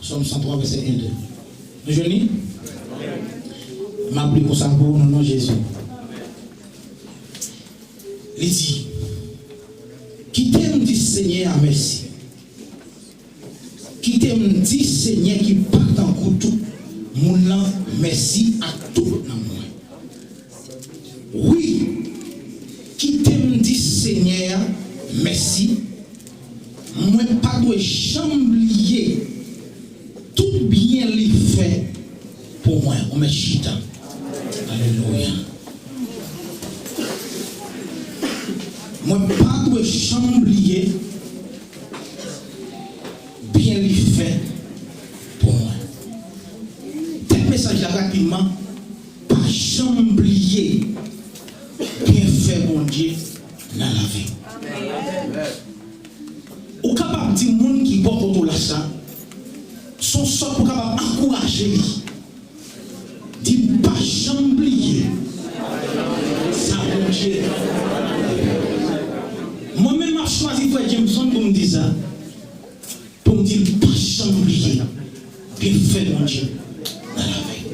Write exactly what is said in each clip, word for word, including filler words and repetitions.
Sòm san twa, vèsè en, de. Nou jwenn li? M ap li konsa pou ou nan non Jezi. Li di, kite m di Senyè a mèsi. Kite m di Senyè ki pa tankou tout moun nan mèsi ak tout nanm mwen. Wi, kite m di Senyè a mèsi. Mwen pa dwe janm bliye tout byen li fè pou mwen. Ou mèt chita. Alelouya. Mwen pa dwe janm bliye byen li fè pou mwen. Tèt mesaj la rapidman, pa janm bliye byenfè Bondye nan lavi w. Ou kapab di moun ki bò kote w la sa, se yon sòt pou w kapab ankouraje li. Di, pa janm bliye sa Bondye. Mwen menm, m ap chwazi frè Jameson pou m di sa. Pou m di l pa janm bliye byenfè Bondye nan lavi l.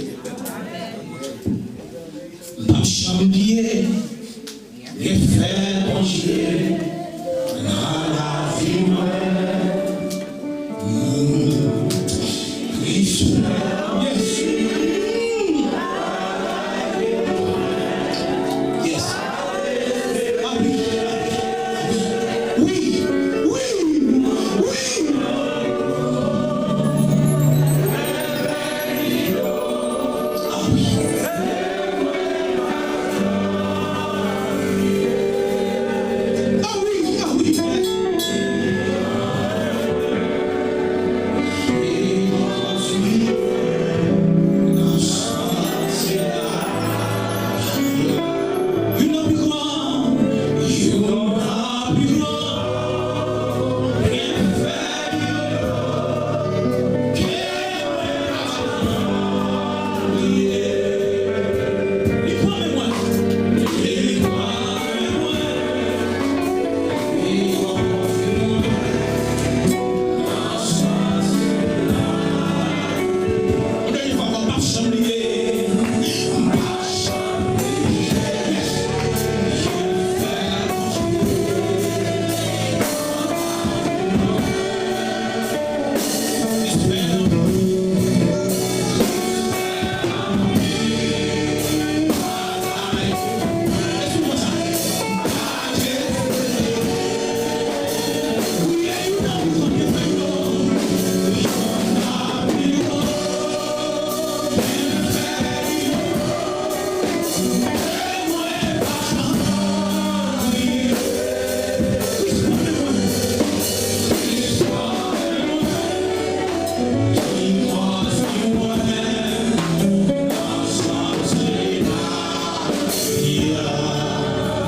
M p ap janm bliye byenfè Bondye nan lavi mwen. Yes. Yes. Ah wi, ah wi, ah wi. Wi, wi, wi. Ah wi. Ah wi, ah wi.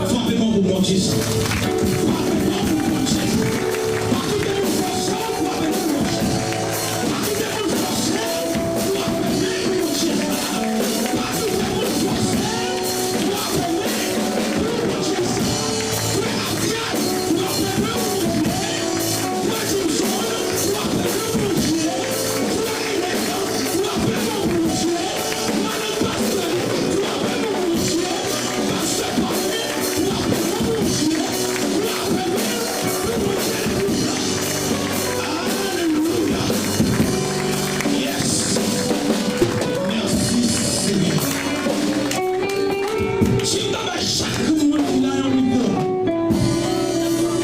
Frape men w pou Bondye sa. Frape men w pou Bondye sa. Pa kite moun fòse w, frape men w pou Bondye. Pa kite moun fòse w, frape men w pou Bondye sa. Pa kite moun fòse w, frape men w pou Bondye sa. Frè Aviad, frape men w pou Bondye. Frè Jimson, frape men w pou Bondye. Frè Enèk, frape men w pou Bondye. Madanm pastè, frape men w pou Bondye. Pastè Paulin, frape men w pou Bondye. Frape men w pou Bondye. Alelouya. Yes. Mèsi, Senyè. Si m ta bay chak moun ki la yon mikwo,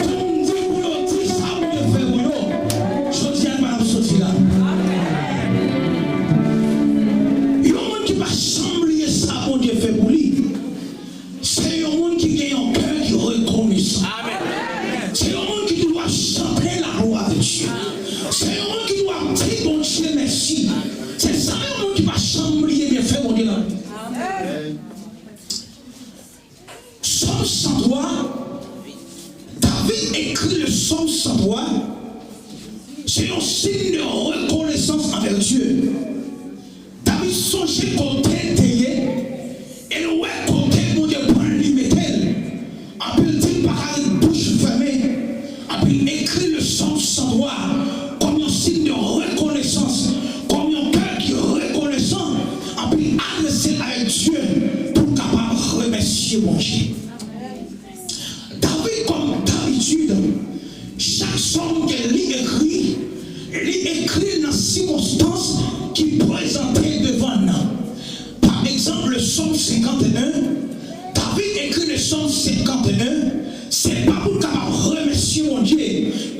pou m di pou yo di sa Bondye fè pou yo, jodi a n pa t ap soti la. Yon moun ki pa janm bliye sa Bondye fè pou li, se yon moun ki gen yon kè ki rekonesan. Amèn. Se yon moun ki toujou ap chante la gloire de Dieu. Se yon moun ki toujou ap di Bondye mèsi. Se sa yon moun ki pa janm bliye byenfè Bondye nan. Sòm san twa, David ekri le Sòm san twa, se yon siy de rekonesans anvè Dye. David sonje kote l te ye, e l wè kote Bondye pran l, li mete l. Anpi l di l pa ka ret bouch fèmen. Anpi l ekri le Sòm san twa kòm yon siy de rekonesans Li ekri l nan sikonstans ki prezante devan n nan. Pa egzanp, le Sòm senkanteyen, David ekri le Sòm senkanteyen, se pa pou l kapab remèsye Bondye,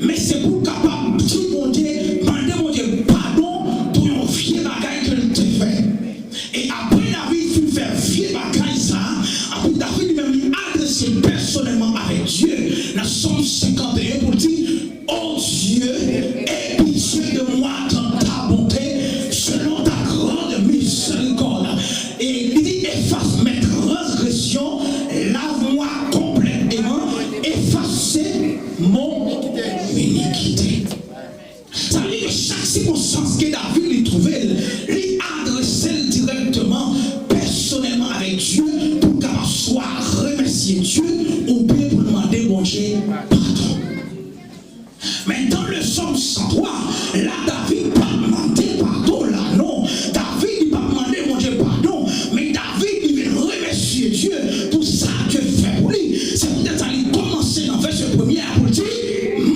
men se pou l kapab di Bondye, mande Bondye padon pou yon vye bagay ke l te fè. E apre David fin fè vye bagay sa a, apre David li menm li adrese pèsonèlman avèk Dye nan Sòm senkanteyen pou l di, Ô Dieu, aie pitié de moi dans ta bonté, selon ta grande miséricorde. E li di, efface mes transgressions, lave-moi complètement, efface mon iniquité. Sa vle di ke chak sikonstans ke David li twouve l, li adrese l dirèkteman, pèsonèlman avèk Dye, pou l kapab swa remèsye Dye oubyen pou l mande Bondye padon. Men dans le Sòm san twa, la David pa t mande padon la non. David li pa t mande Bondye padon, men David li vin remèsye Dye pou sa Dye fè pou li. Se poutèt sa li kòmanse nan vèsè premye a pou l di,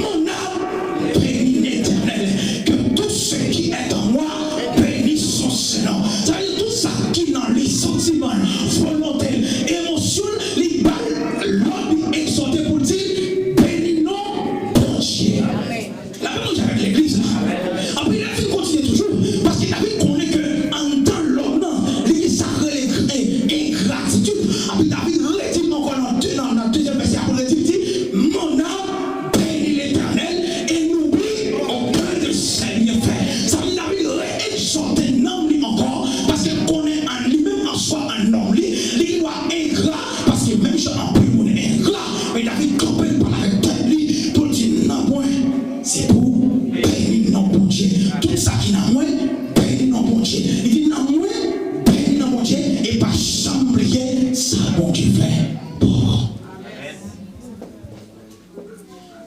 Mon âme bénit l'Éternel, que tout ce qui est en moi bénisse son Saint nom. Sa vle di tout sa ki nan li, santiman l, volonte l, emosyon l, li ba l lòd, li egzòte pou l di, Beni non Bondye. Lapè Bondye avèk legliz la. Anpi David kontinye toujou, paske David konnen ke anndan lòm nan, li gen sa k rele e- engratitid. Anpi David redi ankò nan de- nan, nan dezyèm vèsè a pou l redi, li di, Mon âme bénit l'Éternel et n'oublie aucun de ses bienfaits. Sa vle di David re-egzòte nanm li ankò, paske l konnen an li menm an swa, an nonm li, li gen dwa engra, paske menm jan anpil moun engra, men David kanpe l pale avèk tèt li pou l di, Nanm mwen, se pou beni non Bondye. Tout sa ki nan mwen, beni non Bondye. Li di, Nanm mwen, beni non Bondye, e pa janm bliye sa Bondye fè pou ou.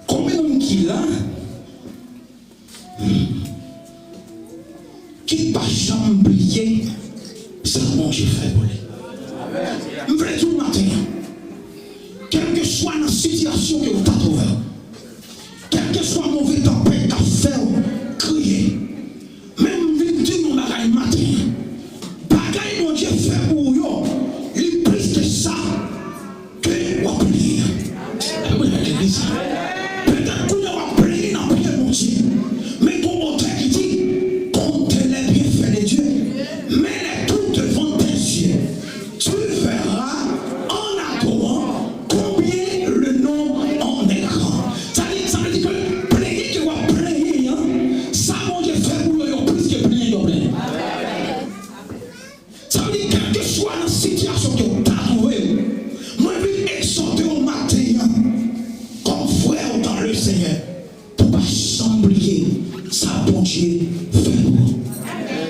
Konbyen moun ki la ki pa janm bliye sa Bondye fè pou li? M vle di w maten an, kèlkeswa nan sitiyasyon ke w ta twouve w, kèlkeswa move tanpèt k ap fè w kriye, men m vin di w yon bagay maten an, bagay Bondye fè pou ou yo, li plis ke sa ke w ap plenyen an. Sa vle di legliz la. Petèt kounye a w ap plenyen nan pye Bondye. Men gon otè ki di, Compte les bienfaits de Dieu, mets-les tout devant tes yeux. Tu verras en adorant combien le nombre en est grand. Sa di, sa vle di ke plenyen ke w ap plenyen an, sa Bondye fè pou yo, yo plis ke plenyen yo plenyen. Sa vle di, kèlkeswa nan sitiyasyon ke w ta twouve w, mwen vin egzòte w maten an, kòm frè w dans le Seigneur, pou w pa janm bliye sa Bondye fè pou ou.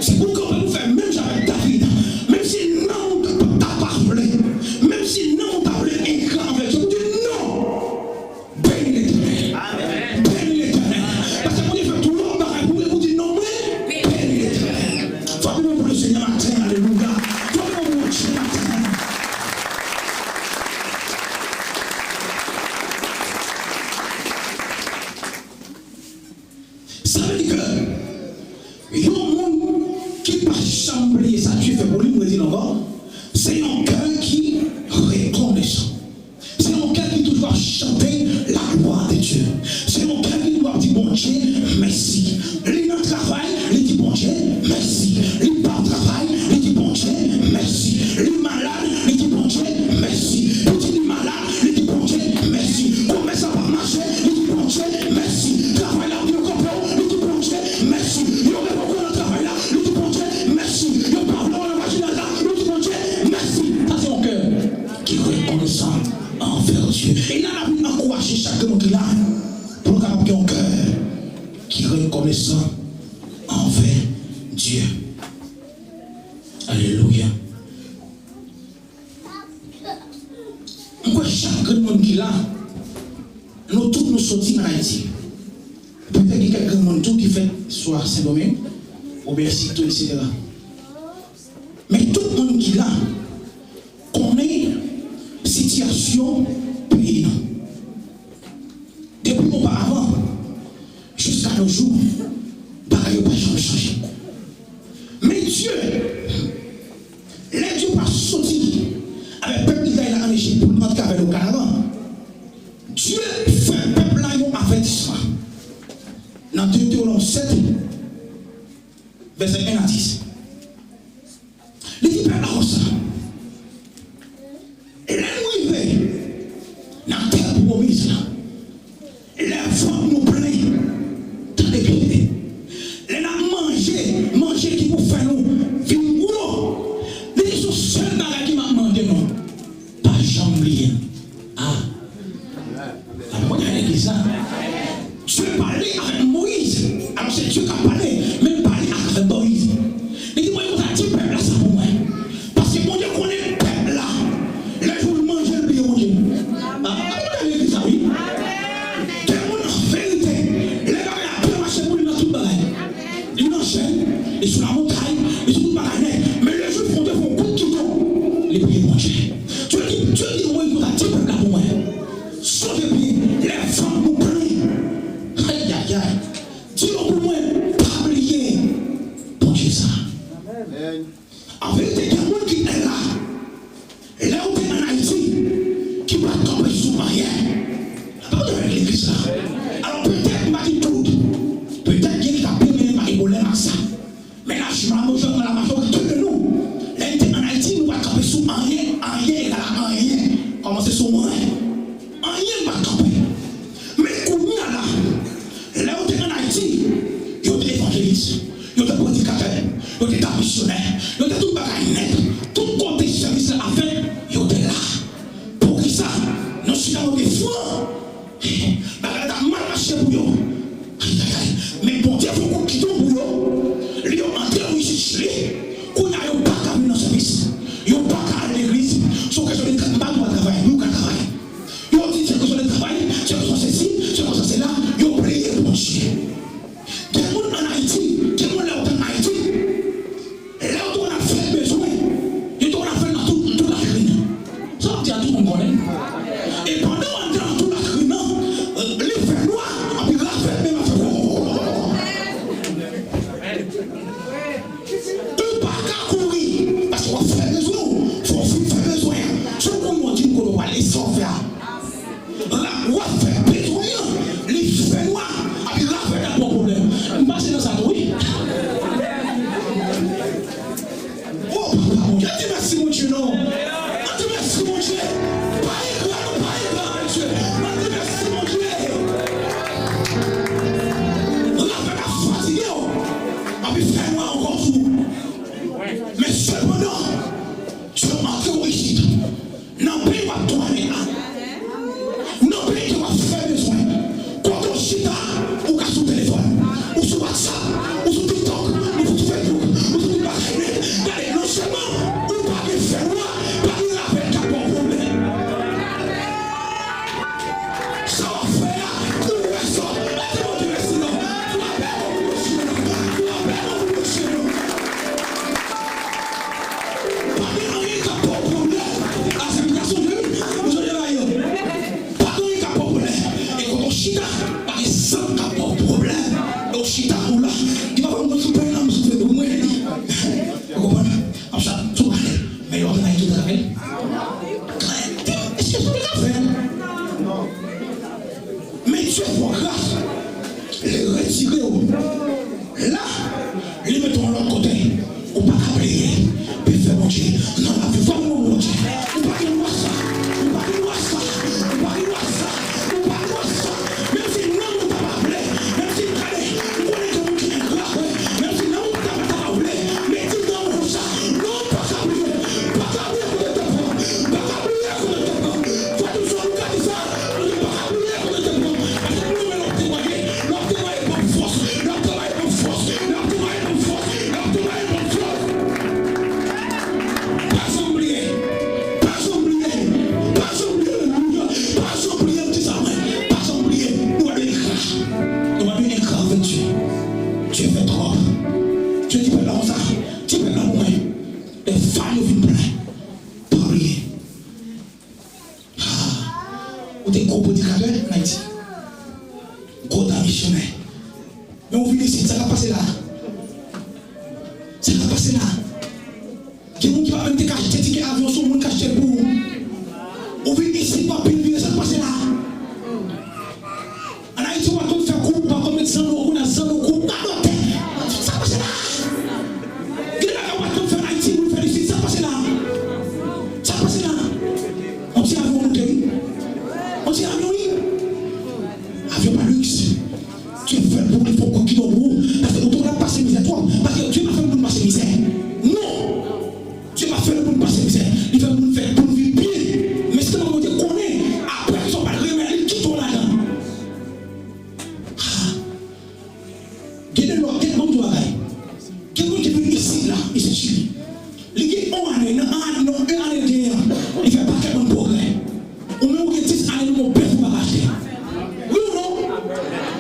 Se pou w kanpe pou w fè menm jan avèk David. Menm si nanm ou ta pa vle, menm si nanm ou ta vle engra avèk yo, pou di non! Beni Letènèl. Amèn. Beni Letènèl. Paske Bondye fè tout lòt bagay pou ou, pou di non mwen, beni Letènèl. Fò nou pou le Senyè maten, alelouya. Fò nou pou Bondye maten. Sa vle di ke yon moun ki pa janm bliye sa Dye fè pou li, mwen di l ankò, se yon kè ki rekonesan. Se yon kè ki toujou ap chante la gloire de Dieu. Se yon kè ki toujou ap di Bondye mèsi. Li nan travay, li di Bondye mèsi. Li pa travay, li di Bondye mèsi. Li malad, li di Bondye mèsi. Pitit li malad, li di Bondye mèsi. Komès la p ap mache, li di Bondye mèsi. Travay la, yo kanpe w, li di Bondye mèsi. Yo revoke w nan travay la, li di Bondye mèsi. Yo pa vle w nan vajinaj la, li di Bondye mèsi. Sa se yon kè ki rekonesan anvè Dye. E la, n ap ankouraje chak moun ki la pou nou kapab gen yon kè ki rekonesan anvè Dye. Alelouya. M kwè chak grenn moun ki la, nou tout nou soti ann Ayiti. Petèt gen kèk grenn moun tou ki fèt swa Sendomeng, oubyen Sito, etsetera. Men tout moun ki la konnen sitiyasyon peyi nou. Depi oparavan, jiska nos jours, Bagay yo pa janm chanje. Men Dye, lè Dye pa soti avèk pèp Izrayèl la ann Ejip pou l rantre avè l o Kanaran, Dye fè pèp la yon avètisman. Nan Detewonòm sèt, vèsè en a dis. Li di pèp la konsa, lè nou rive nan tè pwomiz la, lè vant nou plen, tande byen, lè n ap manje manje ki pou fè nou vin gwo, li di se yon sèl bagay ke m ap mande nou, pa janm bliye m. A. Amèn. Mwen gen legliz la. Dye pale avèk Moyiz. Alò, se Dye k ap pale, men l pale avèk Moyiz. Li di Moyiz konsa, di pèp la sa pou mwen. Paske Bondye konnen pèp la, lè jou l manje, l bliye Bondye. A, mwen gen legliz la, wi. Gen moun an verite, lè bagay la byen mache pou li nan tout bagay. Li nan jèn, li sou lamontay, li sou tout bagay nèt. Men lè jou l fè yon kout kidon, li bliye Bondye. Dye di, Dye di Moyiz konsa, di pèp la pou mwen. Sonje byen, lè vant nou plen. Ayayay. Di yo pou mwen, pa bliye Bondye sa. Amèn. An verite, gen moun ki la, lè w te ann Ayiti, ki pa t kanpe sou anyen. Sa pa t avèk legliz la. Alò, petèt, m pa di tout. Petèt, gen ki ta byen mennen m pa gen pwoblèm ak sa. Men la, jimamo jòt nan la majorite de nou, lè n te ann Ayiti, nou pa t kanpe sou anyen, anyen egal a anyen. Kòmanse sou mwen. Anyen n pa t kanpe. Men kounye a la, lè yo te ann Ayiti, yo te evanjelis, yo te predikatè, yo te ta misyonè, yo te tout bagay nèt. Tout kote sèvis la ap fèt, yo te la. Poukisa? Nou chita, nou te fran. Bagay la ta mal mache pou yo. Ayayay. Men Bondye fè yon kout kidon pou yo. Li yo antre nan rejis li. Kounye a yo pa ka vin nan sèvis. Yo pa ka al legliz. Se yon kesyon de tra-, m pa di yo pa travay. Yo ka travay. Yo di se kesyon de travay, se kesyon sesi, se kesyon sela. Yo bliye Bondye. Gen moun ann Ayiti, gen moun lè yo t ann Ayiti. Lè yo te konn ap fè bezwen, yo te konn ap fè l nan tout, tout latrin nan. Sa w ap di a, tout moun konnen. E pandan w ap di nan tout latrin nan, li fè nwa, anpi ravèt menm ap fè. Ou pa ka kouri, paske w ap fè bezwen w, fò w fin fè bezwen an. Si w kouri, w di m kote w prale, sa w fè a. La, w ap fè bezwen an, li fè nwa, epi ravèt ap ba w pwoblèm. M pase nan sa tou, wi. O, papa Bondye, an di mèsi, Bondye, non. An di mèsi, Bondye. Pa engra, non, pa engra, Bondye. An di mèsi, Bondye. Ravèt ap fatige w, epi fè nwa ankò sou ou. Men sepandan, Dye antre w isit. Nan peyi w ap tou ale a. Nan peyi ke w ap fè bezwen. Kote w chita, ou ka sou telefòn, ou sou WhatsApp, ou sou TikTok, ou sou Facebook, ou sou tout bagay nèt. Gade, non sèlman ou pa gen fè nwa, pa gen ravèt k ap ba w pwoblèm. Sa w ap fè a, ou wè sa. Mete Bondye mèsi non. Frape bon pou Bondye non. Frape bon pou Bondye non. Pa gen anyen k ap ba w pwoblèm. Aseptasyon de wi. Ou sonje la yo. Pa gen anyen k ap ba w pwoblèm. E kote w chita, pa gen sant k ap ba w pwoblèm. E w chita ou la. Di papa m konn sou pèn nan m soufle pou mwen. Ou konprann? Ap sa tou ale. Men yo ap nan tout avè l. Èske sa te ka fè? Men Dye fè w gras. Li retire w. La, li mete w yon lòt kote. Ou pa ka bliye byenfè Bondye nan lavi w. Fò nou louwe Bondye. Ou pa gen lwa sa. Ou pa gen lwa sa. Ou pa gen lwa sa. Ou pa gen lwa sa. Menm si nanm ou ta pa vle. Menm si, gade, m konnen gen moun ki engra vre. Menm si nanm ou ta, ta pa vle. Men di nanm ou konsa. Non, pa ka bliye. Pa ka bliye kote w te pran. Pa ka bliye kote w te pran. Fò nou sou nou ka di sa. Bondye pa ka bliye kote w te pran. Paske nou menm lè w temwaye, lè w temwaye ban m fòs, lè w temwaye ban m fòs, lè w temwaye ban m fòs, lè w temwaye ban m fòs. Pa janm bliye, pa janm bliye, pa janm bliye, alelouya, pa janm bliye, m di sa mwen, pa janm bliye, nou pa dwe engra, nou pa dwe engra avèk Dye. Dye fè twòp. Dye di pèp la konsa, di pèp la pou mwen, lè fal yo vin plen, pa bliye. Ah, ou te gwo predikatè ann Ayiti. Gwo ta misyonè. Men ou vin isit, sa k ap pase la? Sa k ap pase la? Gen moun ki pa menm te ka achte tikè avyon, se yon moun k achte l pou ou. Ou vin isit, w ap vin vire, sa k pase la? Ann Ayiti, w ap konn fè koup, w ap konn met zanno, ou konn zanno koup, radòtè. Sa k pase la? Gen de bagay w ap konn fè ann Ayiti, moun fè l isit, sa k pase la? Sa k pase la? Yon ti avyon moute, wi. Yon ti avyon, wi. Avyon pa liks. Dye fè l pou ou, li fè w kòkidon pou ou. Paske ou tou ap pase mizè twòp. Paske Dye pa fè l pou n pase mizè. Non! Dye pa fè l pou n pase mizè. Li fè l pou n fè, pou n viv byen. Men sèlman Bondye konnen, apre sa, w pral renmen li, kite w ladan. Ah! Gen de lòt, gen, ban m di w bagay. Gen moun ki vin isit la, isit Chili. Li gen yon ane, nan an, nan yon ane l genyen an, li fè pakèt bann pwogrè. Ou menm ou gen dis ane, nou gon bèf ou pa ka achte. Wi ou non?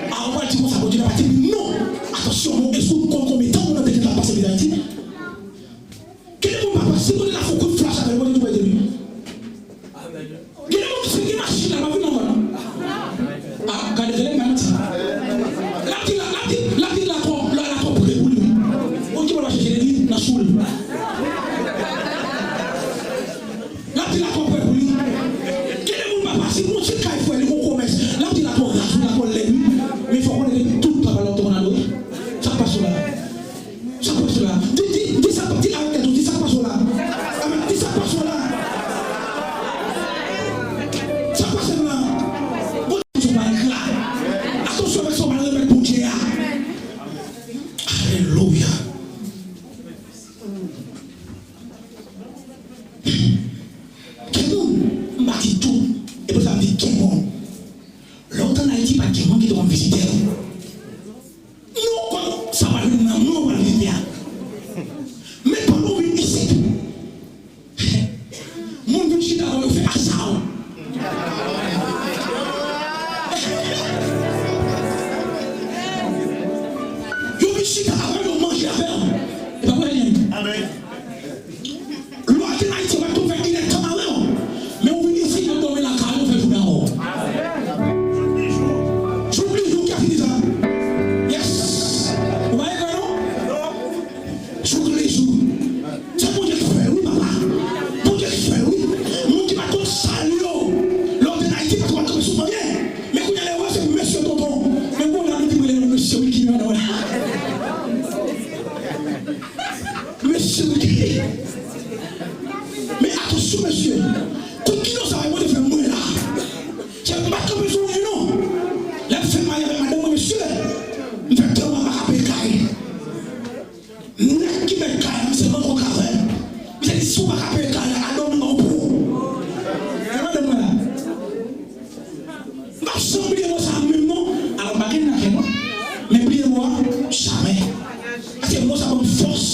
A, ou pral di konsa, Bondye pa di non. Atansyon, non, èske ou konn konbyen tan moun nan te gentan pase vin Ayiti? Gen de moun papa, si Bondye ta fè yon kout flach avè l, Bondye tou prete li. Gen de moun ki sou gen machin la, pa vin anvan non. A, gade, tande m pa manti. L ap di la, l ap di, l ap di la twò, la, la twò pre pou li, wi. Ou ki pral chèche li nan chou l. L ap di la twò pre pou li. Gen de moun papa, si gon ti kay frè li, gon komès, l ap di la twò raz, wi, la twò lèd, wi. Men fò konnen depi tout tan papa l ap tonn nan do, wi. Sa k pase w la? Sa k pase w la? Di, di, di sa, di avèk tèt ou, di sa k pase w la. Amèn. Di sa k pase w la. Sa k pase w la. Bondye pa engra. Atansyon avèk sa w pral remèt Bondye a. Alelouya. Gen moun, m pa di tout, e pou sa m di gen moun. Lè w t ann Ayiti, pa t gen moun ki te konn vizite w. Nou konn sa w al vin nan men w al vin a. Men pandan w vin isit, moun vin chita avè w, yo fè asa w. Yo vin chita avè w, yo manje avè w. E pa vre, Daniel? Amèn. Lè w te Ayiti, w ap tou fè inèdtan avè w. Men ou vin isit, yo dòmi lakay ou, fè jounen avè w. Jouk li jou ki a fini sa. Yes. Ou pa ekrè non? Jouk li jou. Se Bondye k fè l wi, papa. Bondye k fè l wi. Moun ki pa konn salye w. Lè w te Ayiti, pa t konn kanpe sou manyen. Men kounye a lè w wè se mesye tonton. Men kounye a nou di rele nou mesye wi ki nan wè. Mesye wi ki. Men atansyon mesye. Kout kidon sa yo te fè mwen la. Se m pa t kanpe sou mwen non. Lè m fè marye avèk madanm mwen mesye, m fè tan mwen pa ka peye kay. Nèg ki mèt kay la, misye rankontre avè m. Misye di, "Si w pa ka peye kay la, al dòmi nan yon pou." E madanm mwen la. M p ap janm bliye mo sa a menm non. Alò, m pa gen nan kè non. Men bliye mo a, jamè. Paske mo sa ban m fòs.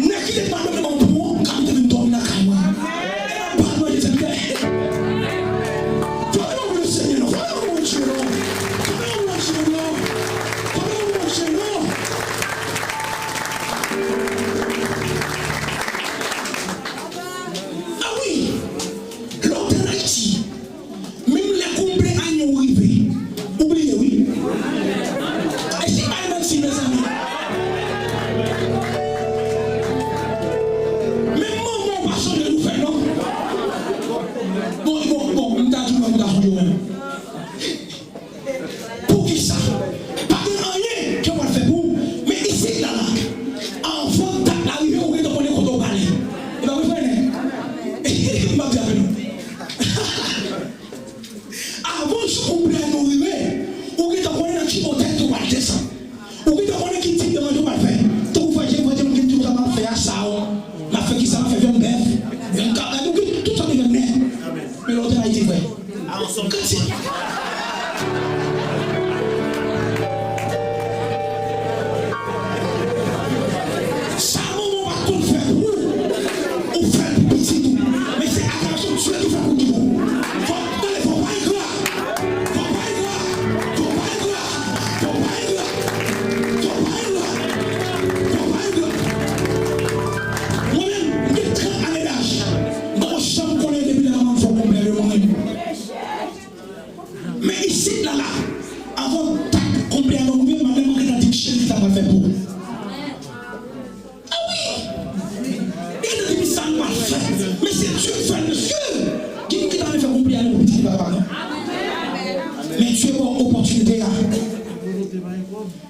Nèg ki te pral dòmi nan yon pou, m ka mete vin dòmi nan kay mwen. E m ap ba l manje sèvitè. Fò yo louwe Senyè non. Fò yo louwe Dye non. Fò yo louwe Dye non. Fò yo louwe Dye non. A wi. Lè w te ann Ayiti, menm lè konpleanyo rive, ou bliye wi. E si m bay manti, mezanmi?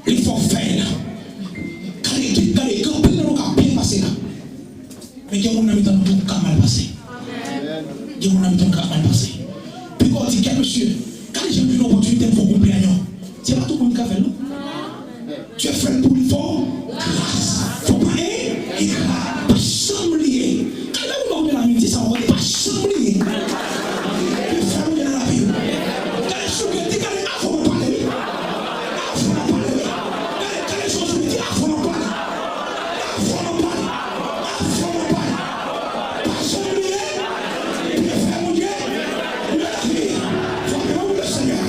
Li fè w fè l. Gade, gade, gen anpil nan nou k ap byen pase la. Men gen moun nan mitan nou tou k ap mal pase. Gen moun nan mitan nou k ap mal pase. Piko di, gade mesye, gade jan m jwenn opòtinite m fè yon konpleyanyon. Se pa tout moun ki ka fè l non. Dye fè l pou li fè w gras. Fò pa engra. Pa janm bliye. Gade moun nan ou gen la midi sa w pa janm bliye. Dye fè w nan lavi w. Gade sou kè di gade avan w pale wi. Avan w pale wi. Gade, gade sou kè di avan w pale. Avan w pale. Avan w pale. Pa janm bliye. Byenfè Bondye. Nan lavi. Frape non pou le Seigneur.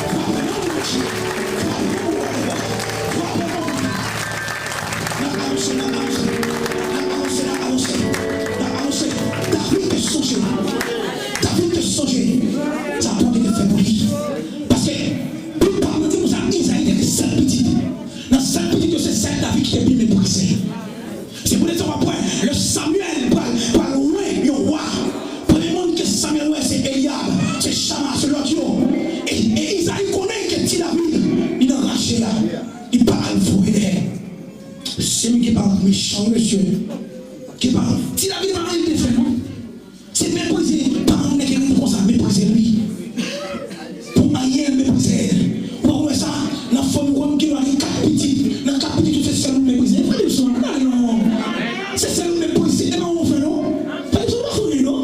Frape non pou Bondye. Frape non pou Bondye. N ap avanse, n ap avanse. N ap avanse, n ap avanse. N ap avanse. David te sonje. David te sonje sa Bondye te fè pou li. Paske, Bib pa di konsa, Izayi te gen sèt pitit. Nan sèt pitit yo, se sèl David ki te pi meprize. Se pou sa w ap wè, lè Samyèl pral, pral lwen yon wa, premye moun ke Samyèl wè, se Elyab, se Chama, se lòt yo. E, e Izayi konnen ke ti David, li nan raje a. Li pa al voye dèyè. Se moun ki pa mechan, wi, mesye. Ki pa, ti David pa anyen te fè, non. Se meprize, paran nèg ki konsa, meprize li. Pou anyen, l meprize l. Ou pa wè sa, nan fanmi w, konn gen dwa gen kat pitit. Nan kat pitit yo, se sèl ou meprize. Pa di m sa, non, non. Se sèl ou meprize. E pa ou fè, non. Pa di m sa, ou pa fè, non.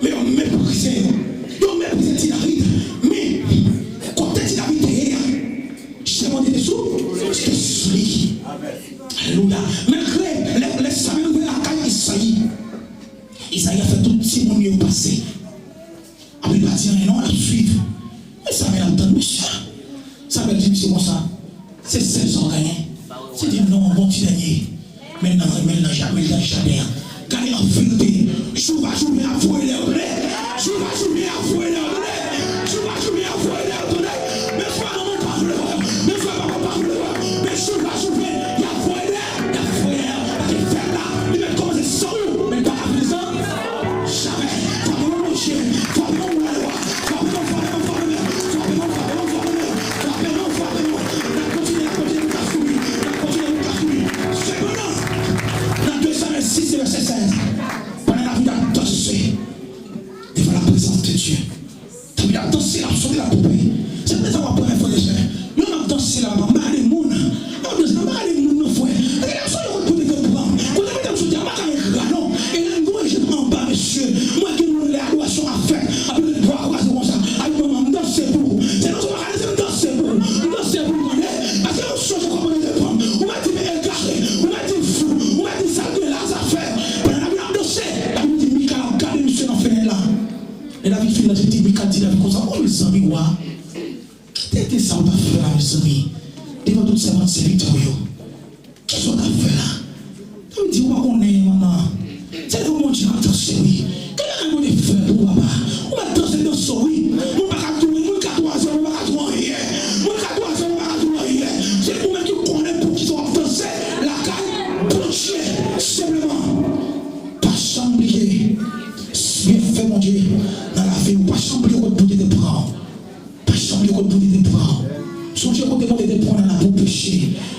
Men yo meprize yo. Yo meprize ti David. Men, kote ti David te ye a, je Bondye te sou, te sou li. Alelouya. Malgre lè, lè Samyèl rive lakay Izayi, Izayi ap fè tout timoun yo pase. Apre li pa di anyen non, l ap swiv. Men Samyèl ap tann mesye a. Samyèl di misye konsa, se sèl sa w genyen? Misye di non, bon ti dènye. Men l nan, men l nan ja-, men l nan jaden an. Gade anfin l te ye. Jou pa jou men ap voye lè yo tounen. Jou pa jou men ap voye lè yo tounen. Jou pa jou men ap voye lè yo tounen. Men fwa manman pa vle wè. Men fwa papa pa vle wè. Men jou pa jou men y ap voye lè. Y ap voye lè. Paske fèt la, li mèt kòmanse san ou. Men l pa ka fini san. Jamè. Fwa manman Bondye. Fwa manman wè lwa. Fwa manman, fwa manman, fwa manman. Fwa manman, fwa manman, fwa manman. Fwa manman, fwa manman. N ap kontinye, n ap kontinye, n ap kontinye. Sepandan, nan de Samyèl sis, vèsè sèz, pandan David ap danse devan la prezans de Dye, David ap danse, l ap sote, l ap poupe. Se pou sa w ap wè, frè e sè, lè m ap danse la, m ap gade moun. M ap danse, m ap gade moun nan, frè. Gade, m sonje kote Bondye te pran m. Kote Bondye m soti a, m pa ka engra, non. E lè m voye je m anba, mesye, m wè gen moun lè adorasyon ap fèt, ap met bra kwaze konsa. Ay, manman, m danse pou ou. Se nan sa w pa ka danse, m danse pou ou. M danse pou ou, tande. Paske m sonje kòman Bondye te pran m. Ou mèt di m egare, ou mèt di m fou, ou mèt di sa l gen la, sa fè. Pandan David ap danse, David di Mikal ap gade misye nan fenèt la. Lè David fin danse, li di Mikal, di David konsa, o mezanmi, wa, ki tenten sa w t ap fè la, mezanmi, devan tout sèvant sèvitè w yo? Kisa w t ap fè la? David di, ou pa konnen, manman. Se devan Bondye m ap danse, wi. Gade bagay Bondye fè pou ou, papa. Ou mèt danse, danse, wi. Moun pa ka di w, moun ka di w anyen, moun pa ka di w anyen. Moun ka di w anyen, moun pa ka di w anyen. Se ou menm ki konnen poukisa w ap danse lakay Bondye. Senpleman, pa janm bliye byenfè Bondye nan lavi w. Pa janm bliye kote Bondye te pran w. Pa janm bliye kote Bondye te pran w. Sonje kote Bondye te pran w nan lapou peche.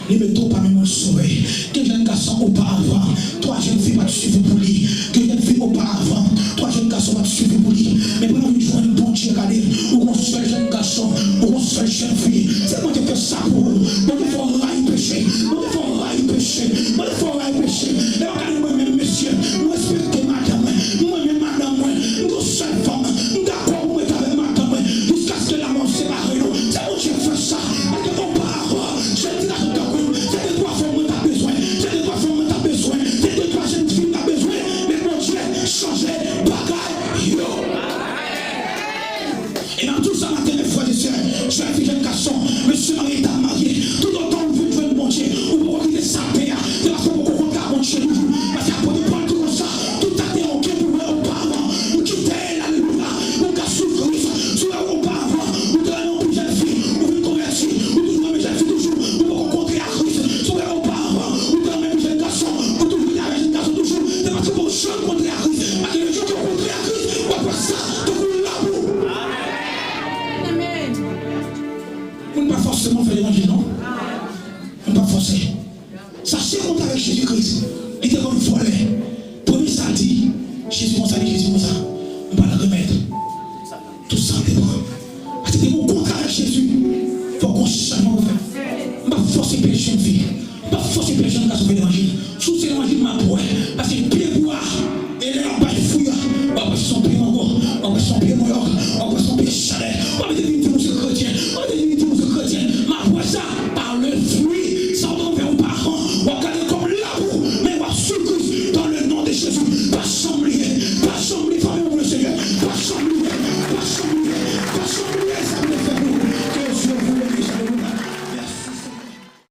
Li mete w pami moun sove. Gen jèn gason oparavan, twa jèn fi pa t sifi pou li. Gen jèn fi oparavan, twa jèn gason pa t sifi pou li. Men pandan w vin jwenn Bondye, gade, ou gon sèl jèn gason, ou gon sèl jèn fi. Se Bondye k fè sa pou ou. Bondye fè w rayi peche. Bondye fè w rayi peche. Bondye fè w rayi peche. Lè w gade mwen menm, mesye, m respekte madanm mwen. M renmen madanm mwen. M gon sèl fanm. M dakò pou m rete avèk madanm mwen. Jiskaske lanmò separe nou. Se Bondye k fè sa. Paske oparavan, jèn ti gason tankou m, se de twa fanm mwen t ap bezwen. Se de twa fanm mwen t ap bezwen. Se de twa jèn fi m t ap bezwen. Men Bondye chanje bagay yo. E m ap di w sa maten, frè e sè, jèn fi, jèn gason, mesye marye, dam marye, toutotan w Sa se kont avèk Jezi Kris. Li te konn vòlè. Premye sa l di, Jezi konsa, li di Jezi konsa, m pral remèt tout sa m te pran. Paske te gen yon kontra avèk Jezi. Fòk gon chanjman pou fè. M p ap fòse pèsonn fi. M p ap fòse pèsonn gason fè levanjil. Si w se levanjil, m ap wè. Paske pye bwa, e lè l ap bay fwi a, w ap wè se yon pye mango, w ap wè se yon pye manyòk, w ap wè se yon pye chanèl. W ap vin di nou se kretyen. W ap vin di nou se kretyen. M ap wè sa pa le fwi.